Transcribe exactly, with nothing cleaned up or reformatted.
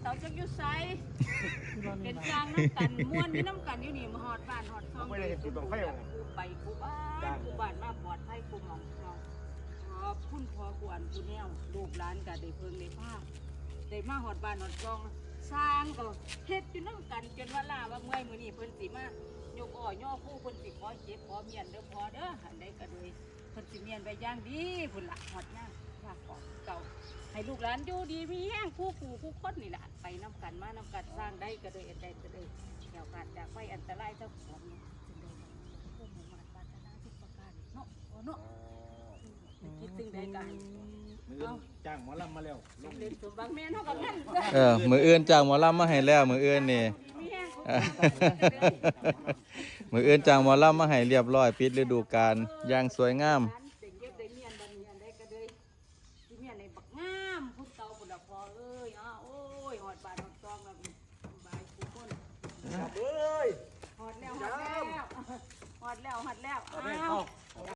เต๋าจักอยู่ไส เป็นสร้างนำกัน ม่วนอยู่นำกันอยู่นี่ มาฮอดบ้านฮอดช่อง บ่ได้เฮ็ดบุญบั้งไฟหรอก ผู้ไปผู้บ้าน จ้า ผู้บ้านมาปลอดภัยผู้หม่องเฮา ขอบคุณพ่อผู้อันผู้แนว ลูกหลานก็ได้เพิ่งได้พา ได้มาฮอดบ้านฮอดช่อง สร้างก็เฮ็ดอยู่นำกัน จนว่าลาว่าเมื่อย มื้อนี้เพิ่นสิมายกอ้อยอคู่ เพิ่นสิขอเก็บขอเมี้ยนเด้อพ่อเด้อ อันใดก็โดย เพิ่นสิเมี้ยนไปอย่างดีพุ้นล่ะ ฮอดยามลาออกเก่า ให้ลูกหลานอยู่ดีมีแฮง คู่ผู้คู่คนนี่ล่ะ ไปนำกันมานำกัน สร้างได้ก็โดย อันใดก็โดย แคล้วคลาดจากภัยอันตรายทั้งปวงนี่ สิ่งใดก็สมความมุ่งมั่นปรารถนาทุกประการเนาะ พ่อเนาะ คิดสิ่งใดก็ให้ มื้ออื่นจ้างหมอลำมาแล้ว สำเร็จสมหวัง แม่นเฮาก็แม่น เออ มื้ออื่นจ้างหมอลำมาให้แล้ว มื้ออื่นนี่ มีแฮง มื้ออื่นจ้างหมอลำมาให้เรียบร้อย ปิดฤดูกาลอย่างสวยงาม ได้เก็บได้เมี้ยนบัดนี้ อันใดก็เลยสิเมี้ยนให้บักงามพุ้นเก่าพุ้นล่ะพ่อเอ้ย อ้าว โอ้ย ฮอดบ้านฮอดช่องแล้ว บายคู่คน ครับเอ้ย ฮอดแล้ว ฮอดแล้ว ฮอดแล้ว ฮอดแล้ว เอาแม่ อ้าว เข้า